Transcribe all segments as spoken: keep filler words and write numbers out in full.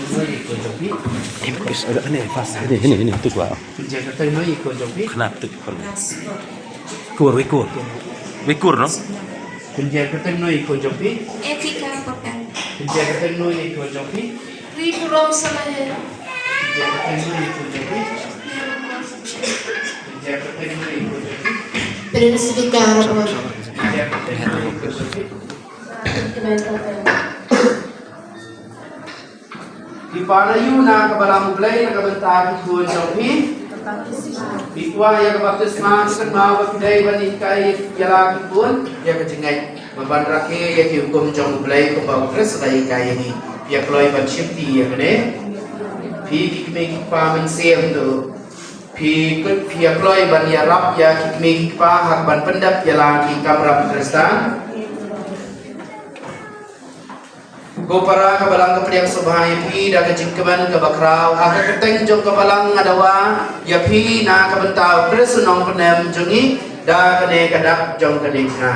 Em, kus, ada, ini, pas, ini, ini, ini, tu gua. Kena tu, kena. Kur, wei kur. Wei kur, no? Kunja kateng noi ko jopi. Etika papen. Kunja kateng noi ko jopi. Ri purong sama he. Kunja kateng noi ko jopi. Kunja kateng noi ko jopi. Prince Vicar. Kunja kateng noi ko jopi. Phi pan aïu na ka balang U Blei na ka bynta ki khun jong phi? Phi kwah ïa ka baptisma, ka kynmaw ba phi dei ban hikai ïa la ki khun ïa ka jingngeit, ban rakhe ïa ki hukum jong U Blei kumba U Khrist u la hikai ïa ngi. Phi ïa kloi ban shim ïa kane? Phi ki kmie ki kpa mynsiem, to phi kut, phi ïa kloi ban ïarap ïa ki kmie ki kpa ha kaban pyndep ïa la ki kamram Khristan? Ko para, ka balang ka pdiang sngewbha ïa phi da ka jingkmen kaba khraw. Ha ka kyrteng jong ka balang nga dawa ïa phi na ka bynta U Khrist u nongpynim jong ngi, da kane ka dak jong ka diengphna.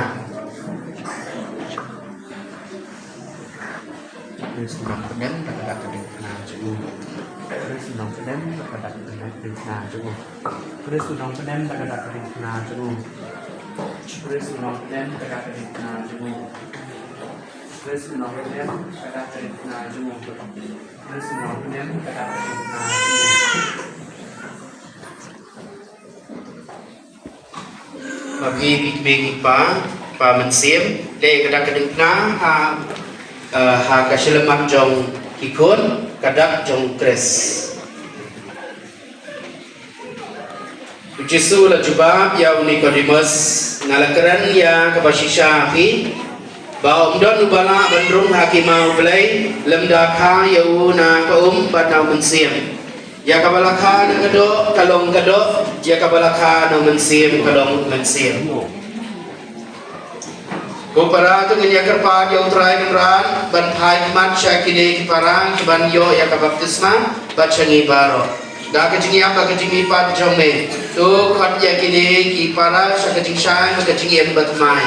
U Khrist u nongpynim da ka dak ka diengphna jong u. U Khrist u nongpynim da ka dak ka diengphna jong u. U Khrist u nongpynim da ka dak ka diengphna jong u. U Khrist u nongpynim da ka dak ka diengphna jong u. Khrist u nongpynim da ka dak ka diengphna jong u. Khrist u nongpynim da ka dak ka diengphna jong u. Ba phi, phi kmie ki kpa, kpa mynsiem, leh ka dak ka diengphna ha, eh, ha ka shyllangmat jong ki khun, ka dak jong U Khrist. U Jisu u la jubab ïa u Nikodemus, nga la kren ïa kaba shisha ha phi, ba ym don uba lah ban rung ha ka hima U Blei lymda kha ïa u na ka um bad na u mynsiem. Ïa kaba la kha na ka doh ka long ka doh, ïa kaba la kha na u mynsiem ka long mynsiem. Ko para, to ngin ïa kyrpad ïa U Trai Kynrad ban phai khmat sha kine ki para kiban ïoh ïa ka baptisma bad sha ngi baroh. Da ka jingïap bad ka jingmihpat jong me, to khot ïa kine ki para sha ka jingshai bad ka jingim bathymmai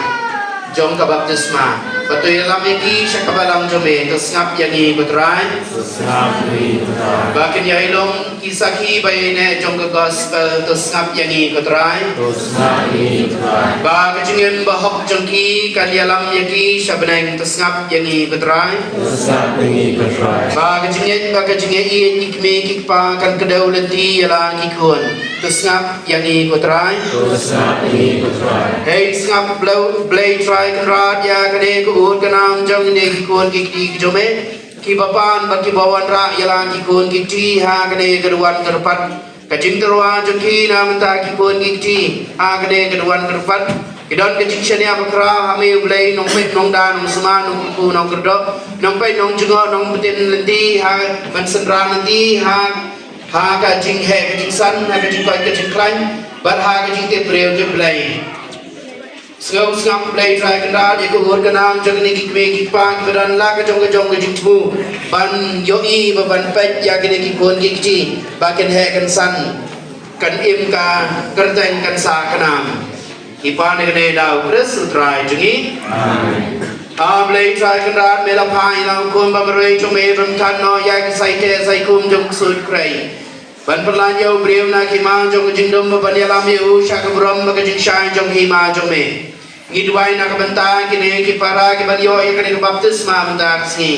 jong ka baptisma. Bad to ïalam ïa ki sha ka balang jong me. To sngap ïa ngi, ko Trai. To sngap ïa ngi, ko Trai. Ba kin ïa long ki sakhi ba ïaineh jong ka gospel. To sngap ïa ngi, ko Trai. To sngap ïa ngi, ko Trai. Ba ka jingim bahok jong ki kan ïalam ïa ki sha bneng. To sngap ïa ngi, ko Trai. To sngap ïa ngi, ko Trai. Ba ka jingngeit bad ka jingïeit ïa ki kmie ki kpa kan kdew lynti ïa la ki khun. To sngap ïa ngi, ko Trai. To sngap ïa ngi, ko Trai. Hei sngap Blei, Blei Trai Kynrad, ïa kane ka ut ka nam jong kine ki khun ki kti ki jong me, kiba pan bad kiba wanrah ïa la ki khun ki kti ha kane ka duwan ka dpat. Ka jingtyrwa jong ki na bynta ki khun ki kti ha kane ka duwan ka dpat, ki don ka jingshaniah bakhraw ha me U Blei, nongpeit nongda nongsumar, nongkyrkhu nongkyrdoh, nongpeit nongjngoh nongpyntip lynti ha ban synran lynti ha ha ka jingheh ka jingsan, ha ka jingkoit ka jingkhlaiñ, bad ha ka jingtip briew tip Blei. Sngewsih sngap Blei Trai Kynrad ïa ka ut ka nam jong kine ki kmie ki kpa kiba don la ka jong ka jong ka jingthmu ban ïohi bad ban peit ïa kine ki khun ki kti ba kin heh kin san, kan im ka kyrteng, kan sah ka nam. Ngi pan ïa kane da U Khrist U Trai jong ngi. Amen. A Blei Trai Kynrad, me la phah ïa la u khun ba marwei jong me ban kat noh ïa ki saiteh saikum jong u ksuid khrei, ban pynlait ïa u briew na ki hima jong ka jingdum, ban ïalam ïa u sha ka burom bad ka jingshai jong ka hima jong me. Ngi duwai na ka bynta kine ki para kiban ïoh ïa kane ka baptisma mynta ka sngi.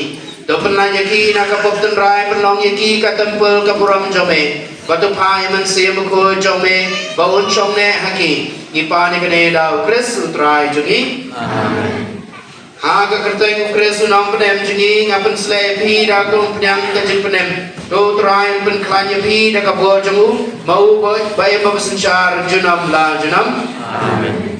To pynlait ïa ki na ka pop tynrai, pynlong ïa ki ka templ ka burom jong me. Bad to phah ïa u Mynsiem Bakhuid jong me ba un shong neh ha ki. Ngi pan ïa kane da U Khrist U Trai jong ngi. Amen. Ha ka kyrteng U Khrist U Nongpynim jong ngi, nga pynshlei ïa phi da ka umphniang ka jingpynim. To U Trai un pynkhlaiñ ïa phi da ka bor jong u, ma u ba, ba im ba synshar junom la junom. Amen.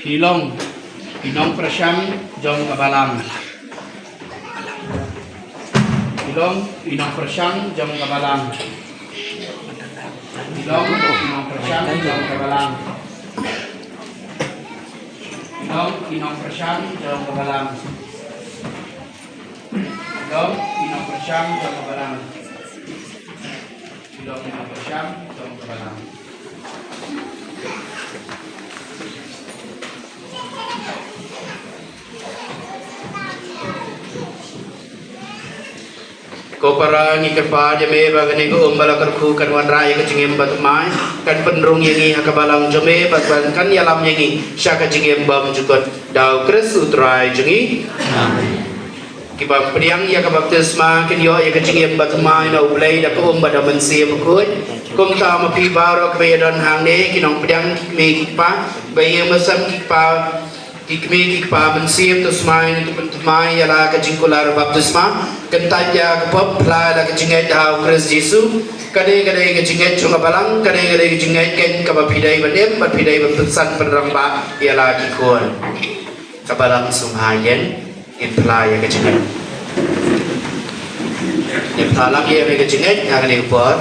Phi long ki nongpyrshang jong ka balang. Phi Long i nongpyrshang jong ka balang. Long i nongpyrshang jong ka balang. Long i nongpyrshang jong ka balang. Long i nongpyrshang jong ka balang. Long i nongpyrshang jong ka balang. Ko para, ngi kyrpad ïa me ba kane ka um ba la kyrkhu kan wanrah ïa ka jingim bathymmai, kan pynrung ïa ngi ha ka balang jong me bad kan ïalam ïa ngi sha ka jingim bymjukut. Da U Khrist U Trai jong ngi. Amen. Kiba pdiang ïa ka baptisma kin ïoh ïa ka jingim bathymmai na U Blei da ka um bad da U Mynsiem Bakhuid. Kumta ma phi baroh kiba ïadon hangne, ki nongpdiang, ki kmie ki kpa, ba ïa ma sem ki kpa, ki kmie ki kpa mynsiem, to smai ne to pynthymmai ïa la ka jingkular baptisma. Kyntait ïa ka pop, phla la ka jingngeit ha U Khrist Jisu. Kane ka dei ka jingngeit jong ka balang, kane ka dei ka jingngeit keiñ kaba phi dei ban im bad phi dei ban pynsan pynrangbah ïa la ki khun. Ka balang sngewbha ïeng, ngin phla ïa ka jingngeit. Ngin phla lang ïa ka jingngeit ha kane ka por.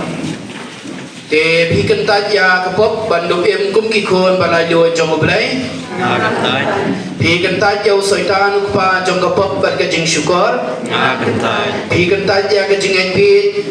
Te phi kyntait ïa ka pop ban dup im kum ki khun ba laitluid jong U Blei? Nga kyntait. Phi kyntait ïa u Soitan u kpa jong ka pop bad ka jingshukor? Nga kyntait. Phi kyntait ïa ka jingngeit phi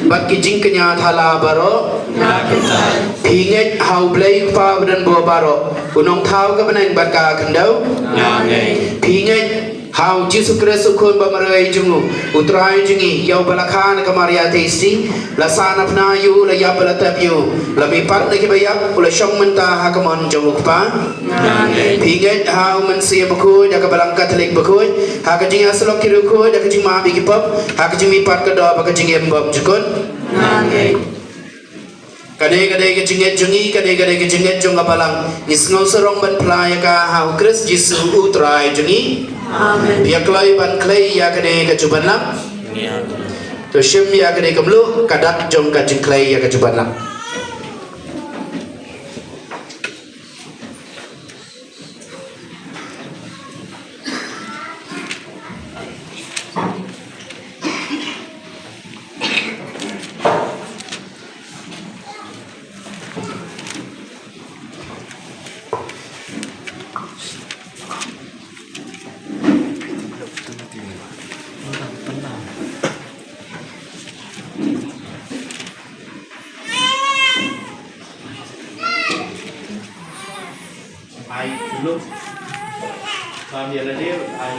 bad ki jingkñia thala baroh? Nga kyntait. Phi ngeit ha U Blei Kpa badonbor baroh, u nongthaw ka bneng bad ka khyndew? Nga ngeit. Phi ngeit ha U Jisu Khrist u Khun ba marwei jong u, U Trai jong ngi, ïa uba la kha na ka Maria Theisotti, la sah na bnai ïa u, la ïap bad la tep ïa u, la mihpat na kiba ïap, u la shong mynta ha ka mon jong U Kpa? Nga ngeit. Phi ngeit ha U Mynsiem Bakhuid, ha ka Balang Katholik bakhuid, ha ka jingïasyllok ki riewkhuid, ha ka jingmap ïa ki pop, ha ka jingmihpat ka doh bad ka jingim bymjukut? Nga ngeit. Kane ka dei ka jingngeit jong ngi, kane ka dei ka jingngeit jong ka balang. Ngi sngewsarong ban phla ïa ka ha U Khrist Jisu U Trai jong ngi. Amen. Phi ïa kloi ban khlei ïa kane ka jubanlap. To shim ïa kane ka mluh, ka dak jong ka jingkhlei ïa ka jubanlap. Ai, dulu. Kami ada dia, ai.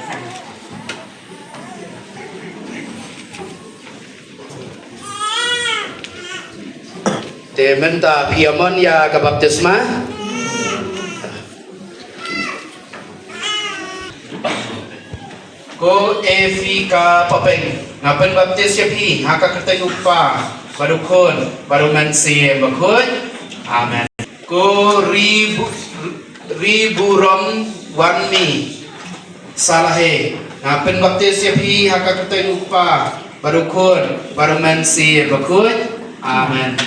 Te mynta phi ïa mon ïa ka baptisma. Ko Efika Papeng, nga pynbaptis ïa phi ha ka kyrteng U Kpa, bad U Khun, bad U Mynsiem Bakhuid. Amen. Ko Ribu-, Riburom Wanmi Salahe, nga pynbaptis ïa phi ha ka kyrteng U Kpa, bad U Khun, bad U Mynsiem Bakhuid. Amen.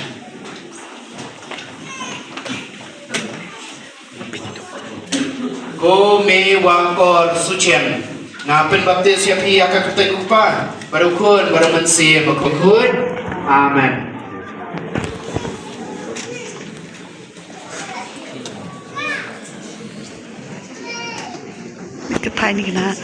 Ko Me Wangkor Suchiang, nga pynbaptis ïa phi ha ka kyrteng U Kpa, bad U Khun, bad U Mynsiem Bakhuid. Amen. Ka thai ni kena.